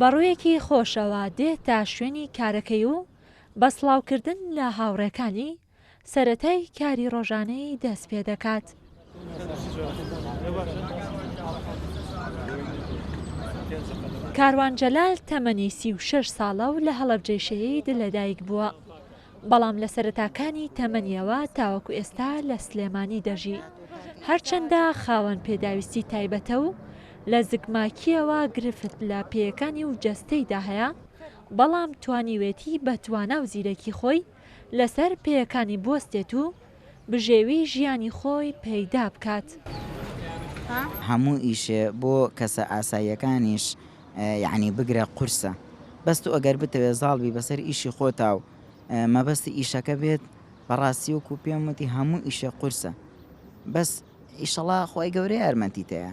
بە ڕوویەکی خۆشەوە دێتە شوێنی کارەکەی و بە سڵاوکردن لە هاوڕێکانی سەرەتای کاری ڕۆژانەی دەست پێدەکات. کاروان جەلال تەمەنی 36 ساڵە و لە هەڵەبجەی شەهید لەدایک بووە، بەڵام لە سەرەتاکانی تەمەنیەوە تاوەکو ئێستا لە سلێمانی دەژی، هەرچەندە خاوەن پێداویستی تایبەتە و لە زگماکییەوە گرفت لە پێیەکانی و جەستەیدا هەیە، بەڵام توانیوێتی بە توانا و زیرەکی خۆی لەسەر پێیەکانی بوەستێت و بژێوی ژیانی خۆی پەیدا بکات. هەموو ئیشێ بۆ کەسە ئاساییەکانیش یەعنی بگرە قورسە بەس تۆ ئەگەر بتەوێ زاڵ بی بەسەر ئیشی خۆتا و مەبەستی ئیشەکە بێت بەڕاستی وەکو پێم وتی هەموو ئیشێ قورسە بەس ئیشەڵا خوای گەورە یارمەتیت هەیە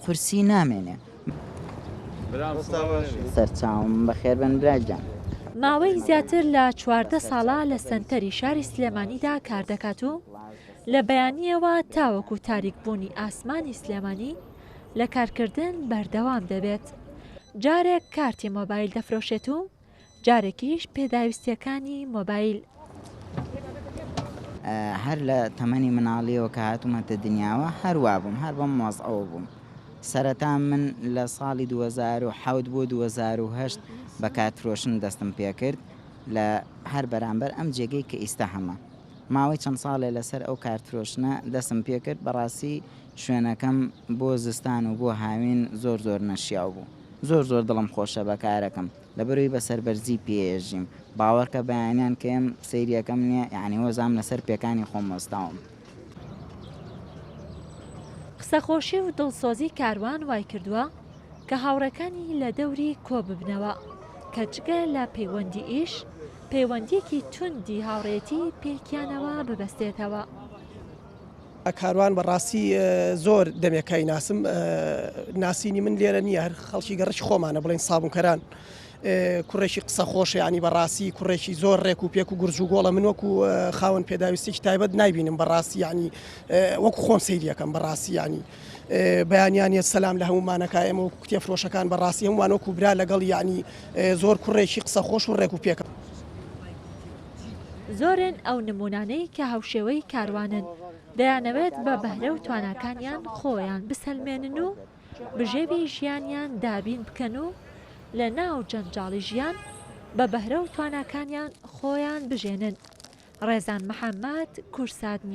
قورسی نامێنێ. سەرچاوم بەخێربێن برا گیان. ماوەی زیاتر لە 14 ساڵە لە سەنتەری شاری سلێمانیدا کاردەکات و لە بەیانییەوە تاوەکو تاریکبوونی ئاسمانی سلێمانی لە کارکردن بەردەوام دەبێت. جارێک کارتی مۆبایل دەفرۆشێت و جارێکیش پێداویستییەکانی مۆبایل. هەر لە تەمەنی مناڵیەوە کە هاتوومەتە دنیاوە هەر وابووم، هەر بەم وەزعەوە بووم. سەرەتا من لە ساڵی 2007 بۆ 2008 بە کارت فرۆشتن دەستم پێکرد لە هەر بەرامبەر ئەم جێگەی کە ئیستا هەمە. ماوەی چەند ساڵێ لەسەر ئەو کارت فرۆشتنە دەستم پێکرد، بەڕاستی شوێنەکەم بۆ زستان و بۆ هاوین زۆر زۆر نەشیاو بوو. زۆر زۆر دڵم خۆشە بە کارەکەم لەبەرئەوەی بە سەربەرزی پێیەژیم باوەڕکە بەیانیان کە یەم سەیریەکەم نیە یەعنی وەزام لەسەر پێکانی خۆم وەستاوم. قسەخۆشی و دڵسۆزی کاروان وایکردووە کە هاوڕێکانی لە دەوری کۆببنەوە، کە جگە لە پەیوەندی ئیش، پەیوەندییەکی توندی هاوڕێیەتی پێکیانەوە ببەستێتەوە. کاروان بەڕاستی زۆر دەمێکە ئەیناسم ناسینی من لێرە نییە هەر خەڵکی گەڕەکی خۆمانە بڵێن سابونکەران کوڕێکی قسە خۆشە ینی بەڕاستی کوڕێکی زۆر ڕێک و پێک و گورج و گۆڵە من وەکو خاوەن پێداویستێکی تایبەت نایبینم بەڕاستی ینی وەکو خۆم سەیریەکەم بەڕاستی ینی بەیانیانە سەلام لە هەمومانەکە ئێمە وەکو کتێب فرۆشەکان بەڕاستی هەمووان وەکو برا لەگەڵ ینی زۆر کوڕێکی قسە خۆش و ڕێک و پێکە. زۆرن ئەو نموونانەی کە هاوشێوەی کاروانن، دەیانەوێت بە بەهرە و تواناکانیان خۆیان بسەلمێنن و بژێوی ژیانیان دابین بکەن و لە ناو جەنجاڵی ژیان بە بەهرە و تواناکانیان خۆیان بژێنن. ڕێزان محەمەد، کوردسات نیوز.